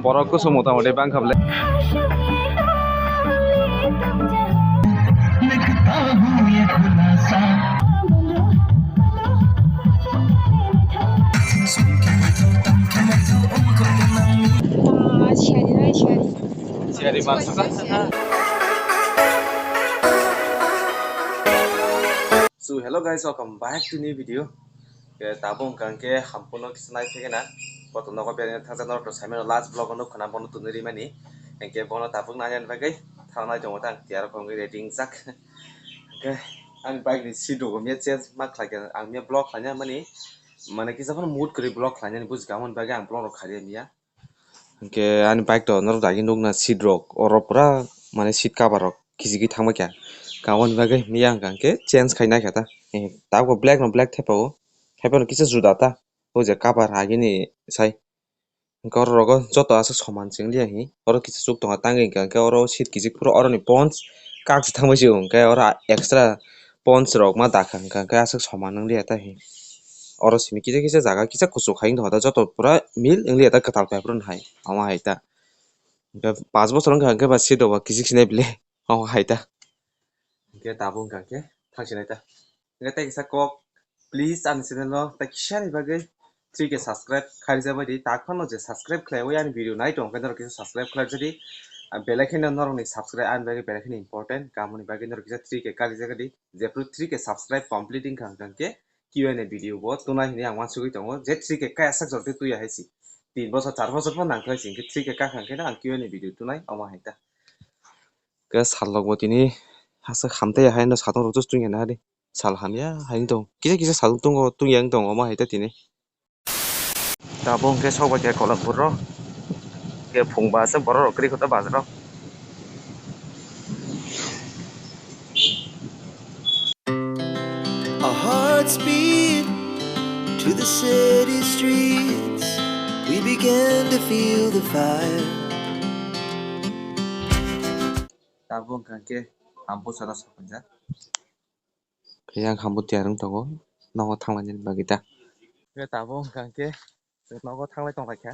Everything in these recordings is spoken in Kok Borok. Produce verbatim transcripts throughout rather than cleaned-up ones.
Borok kusu mota moti bangkha bwle. Siyari mangsa. So hello guys, welcome back to new video. Ke tabuk hwnkha hwnkhe hampuno kisa nai phegena. Koto nogo bereng thangsa norok to saimano last vlog o nukha na bono tuni rimani. Hwnkhe bono tabuk nai ani bagwi thangnai tongo tang tiyar kongwi ready wngjak. Hwnkhe ani bike ni seat rok miya change ma khlai khe ang miya vlog khlaina mani. Mane kisa phano mood kwrwi vlog khlainani bujikha, amoni bagwi ang vlog rok khariya miya. Hwnkhe ani bike to norok dagi nukna seat rok oro pura mane seat cover rok kichigwi thangbai kha. Aboni bagwi miya hwnkha hwnkhe change khai naikha ta. Tabuk black no black thepao, thepano kisa juda ta. O je cover agini sai. Hwnkhe oro rogo joto aswk soman se wngliya hi. Oro kisa chuk tongo tangwi hwnkha hwnkhe oro seat kichik phuru oroni ponch kak se thangbai se o hwnkhe oro extra ponch rok ma dakha hwnkha hwnkhe aswk soman wngliya ta hi. Oro simi kisa kisa jaga kisa kuchuk hai wngtongkha ta, joto pura mil wngliya ta kwtal khe phuru hai omo hai ta. Hwnkhe paanch bochor wngkha hwnkhe ba seat rok ba kichik sinai bile omo hai ta. Hwnkhe tabuk hwnkha hwnkhe thangsinai ta. Hwnkhe tei kisa kok, please ani channel no tei kisa ni bagwi three K subscribe kharijak bai di. Tak phano je subscribe khlaiwi ani video nai tong khe norok kisa subscribe khlaijak di. Ah, belai kheno norokni subscribe ani bagwi belai kheno important. Kamoni bagwi norok kisa three K karijak di. Jephru three K subscribe complete wngkha hwnkha hwnkhe Q and A video bo tunai hinwi ang uansugwi tongo. Je three K kaya sak jora twi tuya hai si. Tin bochor char bochor bo nangkha hai si hwnkhe three K kakha hwnkhe no ang Q and A video tunai omo hai ta. Khe sal rok bo tini aswk hamtaiya hai no satung rok just tungya nahari. Sal hamya hai wng tong. Kisa kisa satung tongo, tungya wng tong omo hai ta tini. Tabuk hwnkhe sok bai khe Kolomborok. Khe phung ba se borok rok kwrwi kho ta bazar o. Our hearts beat to the city streets. We began to feel the fire. Tabuk hwnkha khe hampu sana sok khaijak. Yang hampu tiyar wng tongo, nogo thanglainani bagwi ta. Khe tabuk hwnkha khe chwng nogo thanglai tonglaikha.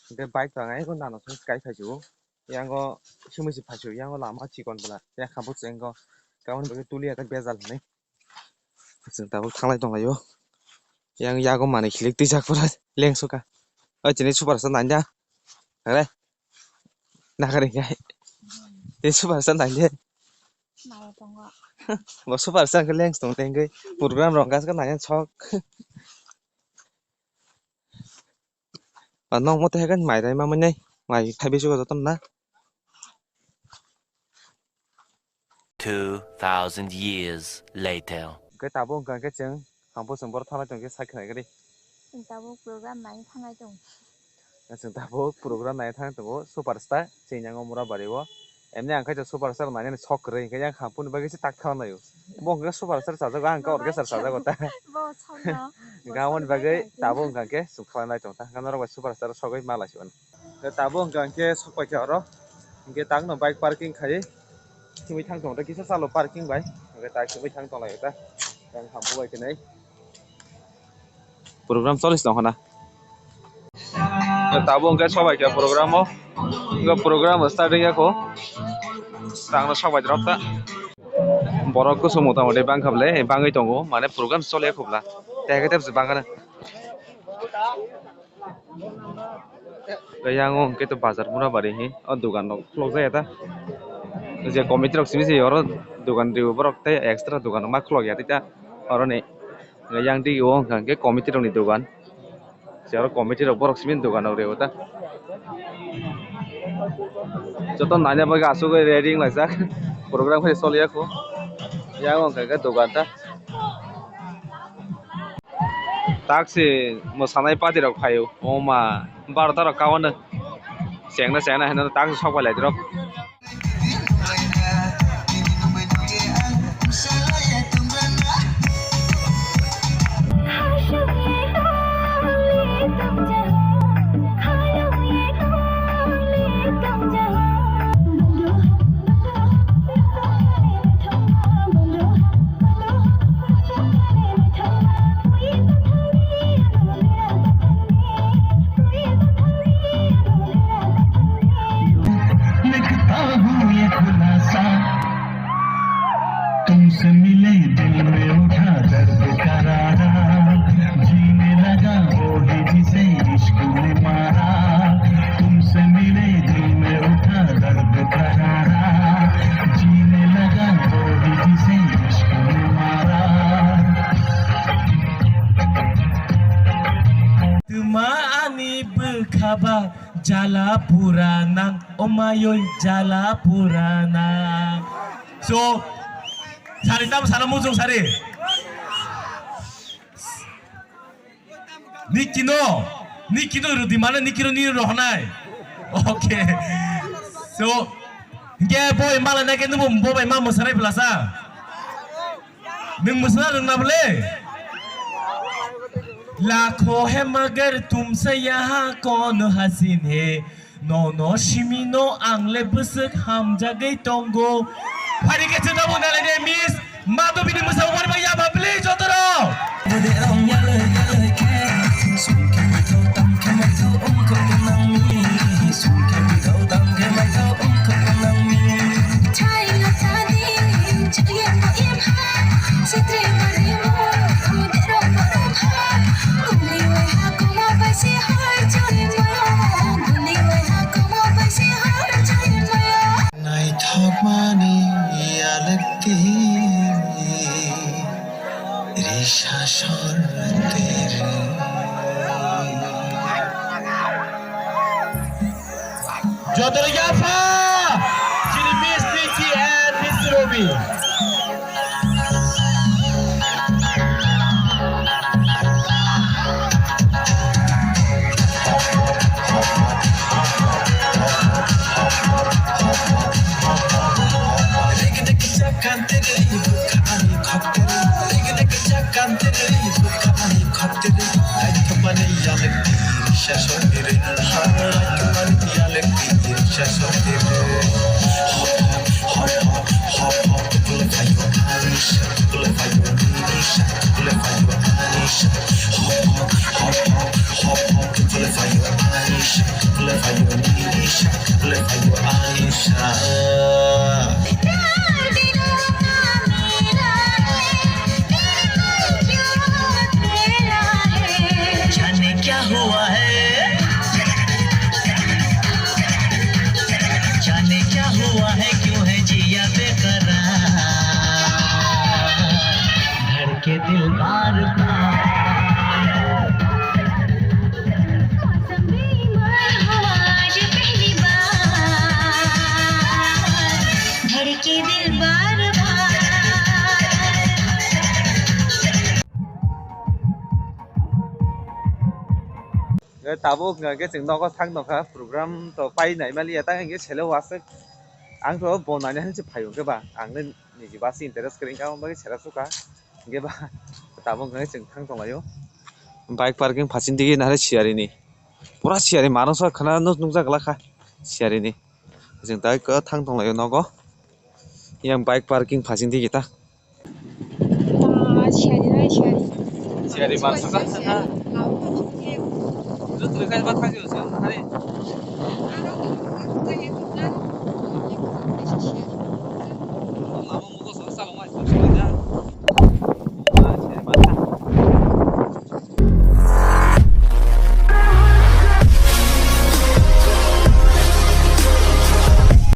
Hwnkhe bike to ang eko nano song kai phaisu. Yango simi se phaisu, yango lama chikon bwla. Yang hampu chwng eko. Tamoni bagwi tuliya khe bejal hinwi. Chwng tabuk thanglai tonglaio. Yang yago manwi khilik twijak pura lengsuka. Oi chini super star naida. Hare. Nakari khe. Tei super star naida. Bo super star khe lengs tong tengwi. Program rok gas ka nai sok. Ba nokmo tei haikhe mai rai mamani nai mai khai bisingo jotono na. Two thousand years later. Hwnkhe tabuk hwnkha hwnkhe chwng hampu chwng borok thanglai tongkhe sak khnai gari. Chwng tabuk program nai thanglai tong. Chwng tabuk program nai thang tongo superstar chini yango Murabari o. Emni ang khe superstar nainani sok kwrwi hwnkhe yang hampuni bagwi se tak thang laio. Bo hwnkhe superstar chajago, ang khe orchestra chajago ta. Bo songno. Hwnkhe aboni bagwi tabuk hwnkha khe chwng khlai nai tong ta. Hwnkhe norok bai superstar sogwi ma lai si mano. Hwnkhe tabuk hwnkha khe sok pai khe oro. Hwnkhe tangno bike parking khai. Simi thang tong ta kisa chalo parking bai. Hwnkhe tak simi thang tong lai ta. Yang hampui bai khe nai. Program cholis tong khana. Tabuk hwnkhe sobai khe program o. Hwnkhe program o starting ya kho. Tangno sobai drop ta. Borok kusu mota moti bangkha bwle, bangwi tongo. Mane program choli ya khobla. Tei khe tebse bangkhana. Yang o hwnkhe to bazar Murabari hi. O dogan rok khuluk jaya ta. Je committee rok simi se oro dogan rio borok tei extra dogan rok ma khuluk ya ta. Oro ni. Yang dik o hwnkha hwnkhe committee rokni dogan. Se oro committee rok borok simi dogan rok rego ta. Joto naina bagwi asugwi ready wng laijak. Program khai choli ya kho. Yang o hwnkha hwnkhe dogan ta. Taksi mwsanai party rok phaio. Oma barota rok kawano. Chengna chengna hinwi taksi sok bai lai rok. Ba jala pura nang, o mayoi jala pura nang. So, sari tam sana mujung sari. Nikino, nikino rudi mana nikino ni rohnai. Okay. So, ge boy mala na ke nubo bobai ma musarai belasa. Nwng mwsana rwngna bwle? Lakho hai magar tumse yaha kaun hasin hai. Nono simino ang le bwswk hamjagwi tongo. Phari khe chwng tabuk nalai de miss. Madhubini mwsa wari bai yaba please jotorok. Bwdwi rong yalwi yalwi khe. Sum khe maithok tam khe maithok wngkha nangni. Sum khe maithok tam khe maithok wngkha nangni. Naithokmani yalwk twi risa sor twi rw. Jotono yapha! Chini Miss Nikki and Miss Robi. जाने क्या हुआ है, जाने क्या हुआ है, क्यों है जिया बेकरार, धड़के दिल बार बार। मौसम बेईमान हुआ आज पहली बार, धड़के दिल बार बार। Eh, tabuk hwnkha khe chwng nogo thang tongkha, program to pai naimaliya, tang hwnkhe sele waswk. Ang to bo naina hinwi se phaio hwnkhe ba, ang le niji bus interest kwrwi wngkha, aboni bagwi sera sukha. Hwnkhe ba, tabuk hwnkhe chwng thang tonglaio. Bike parking phaising digi nahare siyari ni. Pura siyari, manung sa khana nuk-, nukjak glak kha siyari ni. Chwng tai kwthang tonglaio nogo. Yang bike parking phaising digi ta. Ah, siyari nai, siyari. Siyari mansa ka? Siyari. Jotoni kaiba thangyo, siyari.